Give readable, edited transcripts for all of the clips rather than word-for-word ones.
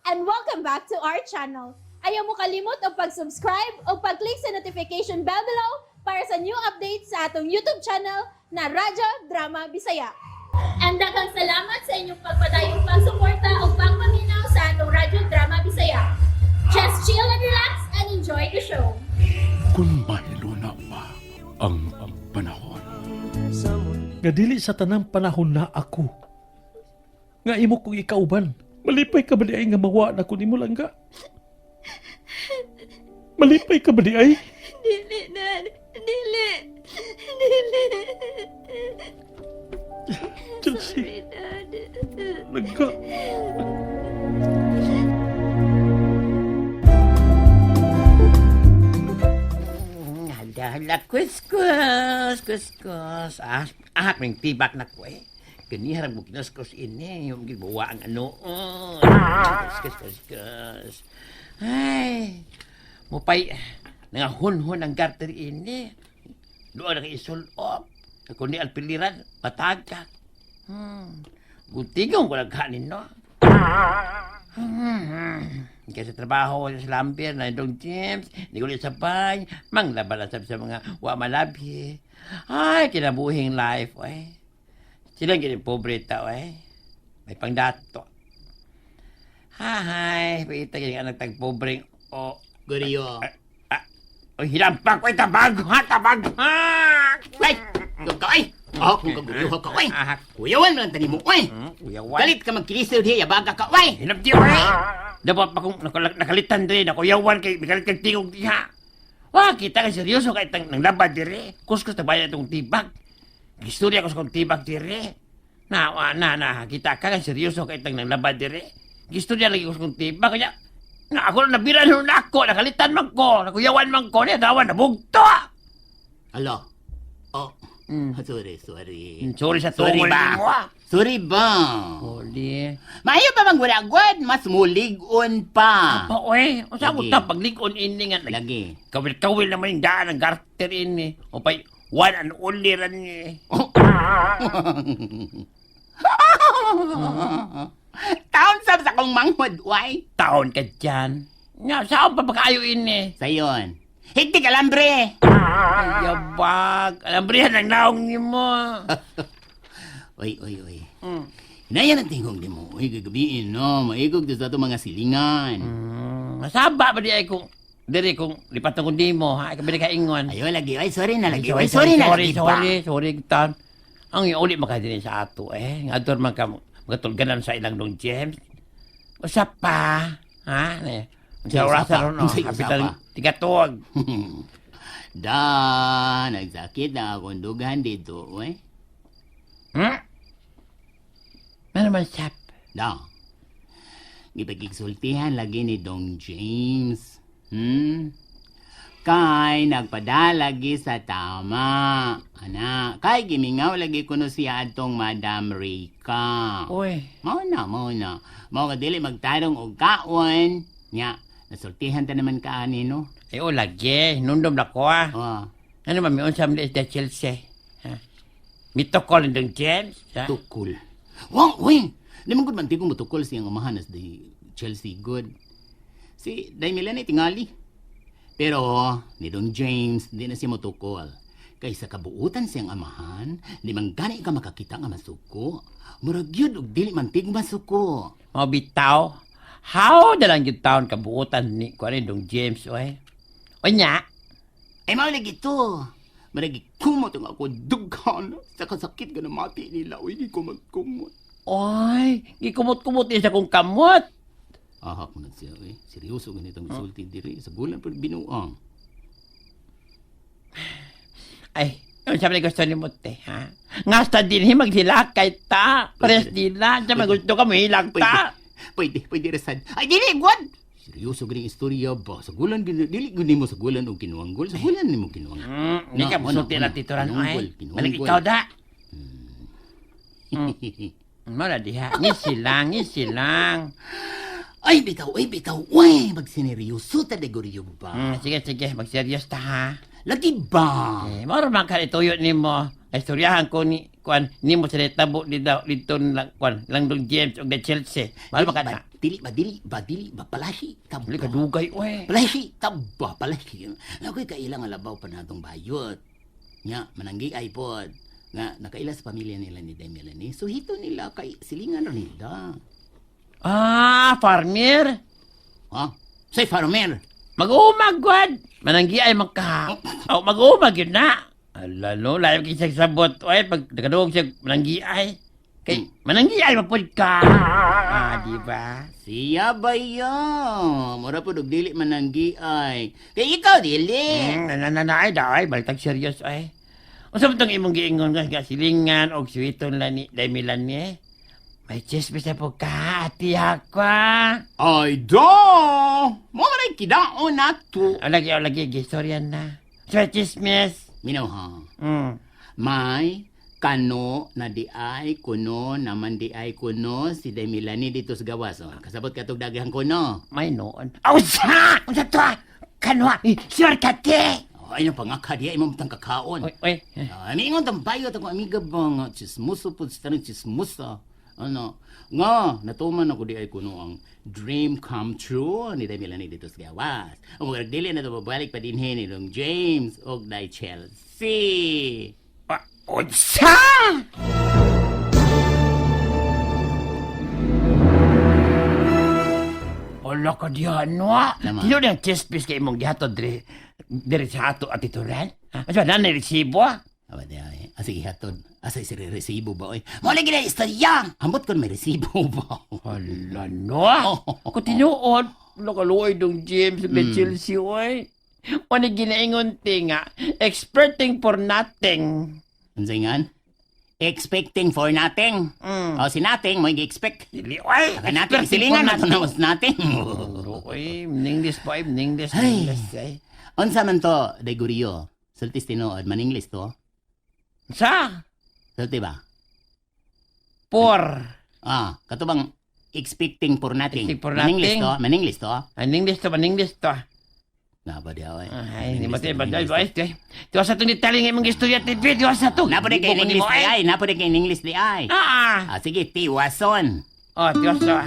And welcome back to our channel. Ayaw mo kalimot og pag-subscribe o pag-click sa notification bell below para sa new updates sa atong YouTube channel na Radyo Drama Bisaya. And daghang salamat sa inyong pagpadayong pagsuporta o pagpaminaw sa atong Radyo Drama Bisaya. Just chill and relax and enjoy the show. Kung mahiluna pa ang panahon. Nga dili sa tanang panahon na ako. Nga imo kong ikauban. Malipay ka ba di ay nga mawa na ko nimo, langga? Malipay ka ba di ay? Dili, Dad. Dili. Dili. Chelsea, Sorry, Dad. Langga. Hala, hala, kuskus, kuskus. Ah, ah, may tibak na ko eh. Kaniharang mo kinuskus ini, yung gibuwa ang ano. Oh. Kuskus, kuskus. Ay, mupay, nangahunhon ang garter ini. Doon ang isulop. Kundi ang piliran, patagak. Gutigong ko nagkanin, no? Kaya sa trabaho sa Lambir, na itong James, hindi ko ulit sabay, manglaban sa mga wa malabi. Ay, kinabuhing life, eh. Sila gini pobre tao, eh. May pangdato. Hay, paita gini anak tag pobreng o Guriyo. Ah, o hilampang ko, ay, tabag, ha, tabag, ha. Ay! Ikaw ka, ay! Oh, kung kaguriyo ka, ay! Ah, Kuyawan mo lang tani mo, ay! Kuyawan. Galit ka magkilisod, hey, abaga ka, ay! Hinabdi, ay! Dapat pa kung nakalitan diri, nakuyawan kay mikalit kang tingog diha. Wah, kita ka seryoso kay tang nang labad diri. Kuskus na bayan itong tibag. Gistorya ko sa kong tibag diri. Na, wa, na, na, kita ka ka seryoso kay tang nang labad diri. Gistorya lagi ko sa kong tibag. Kanya, na ako na nabira nun ako, nakalitan man ko, nakuyawan man ko, niya dawan nabugto. Alo. Oh. Sorry, sorry. Sorry sa Sorry tungol ba? nimo, ah. Sorry ba? Huli. Maayo pa bang wala-gwad? Mas mulig-on pa. Pa, oy, unsa mo Lagi. ta paglig-on ini nga Lagi. Kawil-kawil naman yung daan ng garter ini. O pa'y one and only ran ni. Taon sab sa kong manghod, way. Taon ka dyan. Nga, saan pa pagkaayo ini? Sayon. Higtig alambre. Ay, yabag. Alambrihan ang naong ni mo. Oy, oy, oy. Hinayan ang tingog ni mo. Oy, gagabiin, no? Maigog sa ato mga silingan. Masaba ba di ay kung diri kung lipat na kung di mo, ha? Ikaw ka ingon. Ayo lagi, oy, sorry na lagi. Oy, sorry na sorry, lagi pa. sorry, sorry, taon. Ang iuli maka diri sa ato, eh. Nga doon man ka magatulganan sa ilang dong James. Usa pa, ha? Ne. Usa Sa oras pa. ron, no? Usa pa. Kapitan, tigatog. Da, nagsakit na akong dugan dito, oy. Ano man sap? Da. Gipagigsultihan lagi ni Dong James. Kay nagpadalagi sa tama. Ana, kay gimingaw lagi kuno siya atong Madam Rica. Uy. Mao na, mao na. Mao ka dili magtarong og kaon. Nya, nasultihan ta naman ka ani no. Ay, o lagi. Nundom na ko, ah. Oh, Ano man, may unsam is the Chelsea. Ha? Mitokol ng James, ha? Tukol. Wang, uy! Di man gud man tigong motukol siyang amahan as the Chelsea good. Si Day Milan ay tingali. Pero ni Don James, di na siya motukol. Kay sa kabuutan siyang amahan, di man gani ka makakita nga masuko. Murag yun og dili man tig masuko. Mga bitaw. How na lang yung taon kabuutan ni ko rin dong James, oy. O nya, Ay mao lagi to. Murag kumot ang ako dughan sa kasakit ka na mati nila. Uy, gikumot-kumot. Oy, gikumot-kumot niya sa kong kamot. Ahak mo na siya, eh. Seryoso ganitong isulti diri. Sa gulan pa binuang. Ay, ano sabi ni gusto ni Mote, ha? Ngasta din hi maghilakay ta. Pares nila. Siya gusto ka mahilak ta. Pwede, pwede, rasad. Ay, dili, gwad! Seryoso ganing istorya ba? Sa gulan, dili gud nimo sa gulan og kinuanggol. Sa gulan nimo kinuanggol. Hindi ka No, musulti ano, na tituran, kinunggol, ay. kinunggol. Balik ikaw da. Mara diha. Ngisi lang, ngisi lang. Ay, bitaw, ay, bitaw. Uy, magsineryoso ta de guryo ba? Sige, sige, magseryos ta ha. Lagi ba? Eh, moro man ka ituyo nimo. Istoryahan ko ni kuan nimo sa tabo dito dito lang kuan lang dong James og the Chelsea. Mahal ba ka na? Dili ba, dili ba, dili ba, palahi ta Dili ba? ka dugay oy. Palahi ta ba, palahi. Nakoy kailang labaw pa natong bayot. Nya, mananggi ay pod. Nga, nakaila sa pamilya nila ni Day Melanie. So, hito nila kay silingan ra nila. Ah, farmer. Ha? Say farmer. Mag-umag gwad. Mananggi ay magka. Oh, mag-umag yun na. Ala no, layo kay siya sabot oy pag nakaduog siya mananggi ay. Kay mananggi ay mapud ka. Ah, di ba? Siya ba ya? Mura po dili mananggi ay. Kay ikaw dili. Na na na ay daay balitag serious ay. Unsa man tong imong giingon nga nga silingan og sweeton la ni Demilan ni? May chismis na po ka, ati hakwa. Ay do! Mo man ay kidaon na to. O lagi, o lagi, gistorya na. Sa chismis. Minaw ha. May kano na di ay kuno naman di ay kuno si Demilani dito sa gawas. Oh, kasabot katog daghang kuno. May noon. Aw, sa! Unsa to? Kanwa, sure ka te! Oh, ay nang pangaka di ay imong tang kakaon. Oy, oy. Ah, miingon tang bayot ako amiga ba nga chismoso pud sa tanang chismosa. Ano, nga natuman ako di ay kuno ang dream come true ni Demilani dito sa gawas. Ang mga dili na to babalik pa dinhi ni Dong James og Day Chelsea. Ah, unsa? Wala ka diyan, no? Tama. Dino ang chismis kay imong gihatod diri diri sa ato at ituran? Ha? Asa na na resibo? Ah? Aba di ay, asa ihatod? Asa isi resibo ba oy? Mo lagi na istorya. Ambot kon may resibo ba? Hala, no? Kung tinuod, nakaluoy dong James mm. Chelsea, oy. Wala ginaingon tinga, experting for nothing. Unsay ngan? Expecting for nothing. O si nothing mo gi-expect. Dili, oy. Saka natin Experting silingan for nato na was nothing. Oy, English pa, English, Ay. English, ay. Unsa man to, Degurio? Sultis tinuod man English to. Sa? Sulti ba? Por. Ah, kato bang expecting for nothing. Expecting for Man English nothing. to, man English to. Ang English to, ang English to. Na ba di ay. Ay, hindi mo tayo bagay, boy. Tiwas sa itong detalye ng imong istorya, TV. Tiwas sa ito. Napo di kay English di ay, napo di kay English di ay. Ah! Ah, sige, tiwason. Oh, tiwas sa.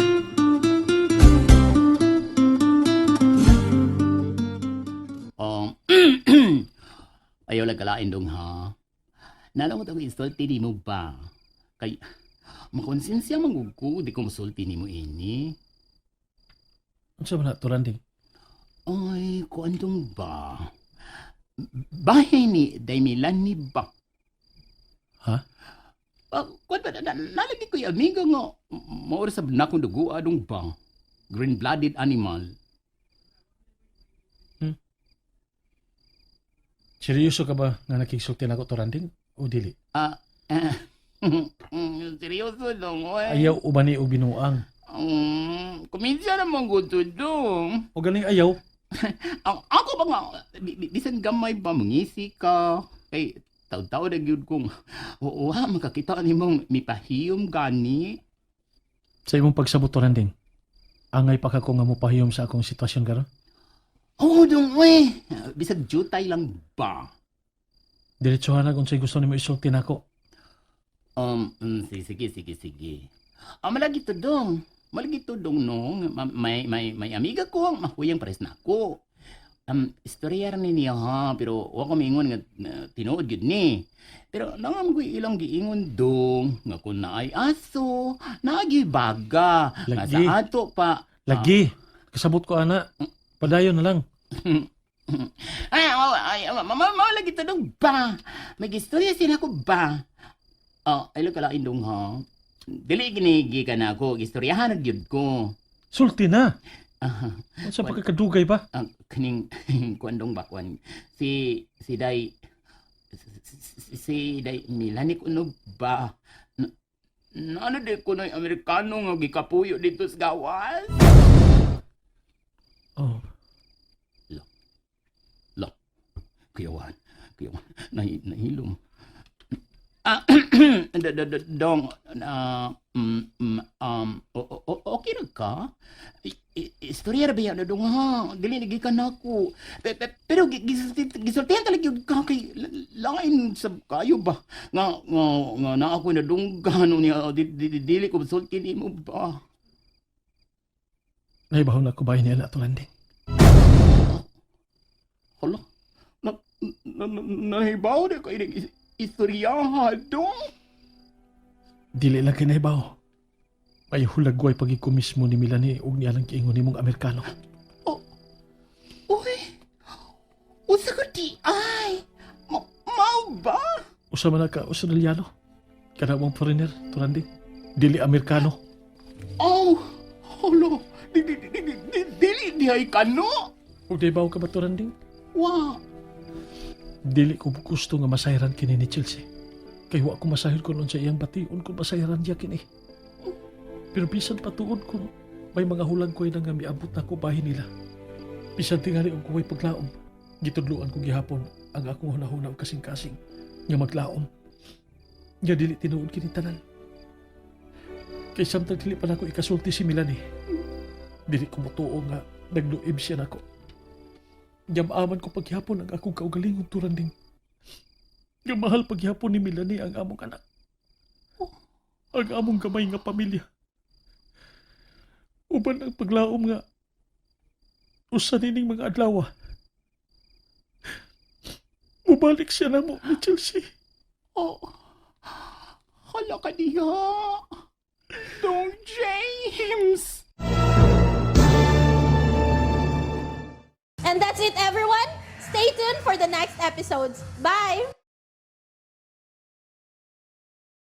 Um, ayaw lang kalain dong ha. Nalangot ako insulti ni mo ba? Kay, makonsensya man gud ko, di ko musulti ni mo ini. Unsa man na to, Randing? Ay, kuandong ba? Bahay ni Daimilan ni ba? Ha? Ah, kuan ba, nalagi ko yung amiga nga, maura sa nakong dugo adong ba? Green-blooded animal. Seryoso ka ba nga nakigsulti nako to, Randing? O dili? Ah, seryoso dong, oy. Ayaw ubani og binuang. Kumidya naman ko to dong. O ganing ayaw, Ang ako ba nga, bisan gamay ba, mangisi ka. Kay, taw-taw na gyud kong, oo ha, makakita ni mong mipahiyom gani. sa imong pagsabot to, Randing. Angay pa ka ko nga mopahiyom sa akong sitwasyon karon. Oo, dong, uy. Bisag jutay lang ba? Diretsohan na kung sa'y gusto nimo isulti nako. Sige, sige, sige, sige. Ah, malagi to dong. Malagi to dong, no. May amiga ko, ang mahuyang pares na ako. Istorya ra ni niya ha, pero wa ko miingon nga tinuod gyud ni. Pero nangam ko ilang giingon dong, nga kun naay aso, naagi baga, nga Lagi. sa ato pa. Lagi. Kasabot ko ana. Padayon na lang. Ay, oh, ay, mao lagi to dong ba. May istorya sila ko ba. Oh, ay lang kalain dong ha. Dili ginigi ka na ako, istoryahan na gyud ko. Sulti na. Ah, Unsa pa ka kadugay ba? ang kaning kuan dong ba kuan si si Day si, si Day Milani kuno ba na, na ano di kuno yung Amerikano nga gikapuyo dito sa gawas. Oh, La, kuyawan, kuyawan, nahilom. Ah, dong, ah, okay ra ka? Istorya ra ba yan, dong ha? Dili lagi ka na ako. Pero gisultihan talaga yun ka kay Lain sa kayo ba? Nga na ako nadunggan niya di, di, di, dili ko sulti nimo ba? Naibaw na ko bahin niya na turanding. Hala. Na na na nahibaw na kay ning istoryaha dong. Dili lang kay naibaw. May hulagway pagig ko mismo ni Melanie ug niya lang kiingon nimong Amerikano. Uy. Usa ko di ay. Ma, mao ba? Usa man na ka Australiano. Kana mong foreigner, turanding. Dili Amerikano. Oh, hala. Di di di di, di dili di ay kano. Ug naibaw ka ba turanding? Wa. Dili ko gusto nga masayran kini ni Chelsea. Kay wa ko masahil kun unsa iyang bation kung masayran niya kini. Pero bisan patuod kun may mga hulagway na nga miabot na ko bahin nila. Bisan tingali og kuway paglaom. Gitudloan ko gihapon ang akong hunahuna og kasing-kasing nga maglaom. Nga dili tinuod kini tanan. Kay samtang dili pa nako ikasulti si Melanie. Dili ko motuo nga nagluib siya nako. Yamaman ko paghapon ang akong kaugalingong turanding. Nga mahal paghapon ni Melanie ang among anak. Ang among gamay nga pamilya. Uban ang paglaom nga usa nining mga adlaw. Mubalik siya namo ni Chelsea. Oh. Hala ka diha. Dong James. And that's it, everyone. Stay tuned for the next episodes. Bye!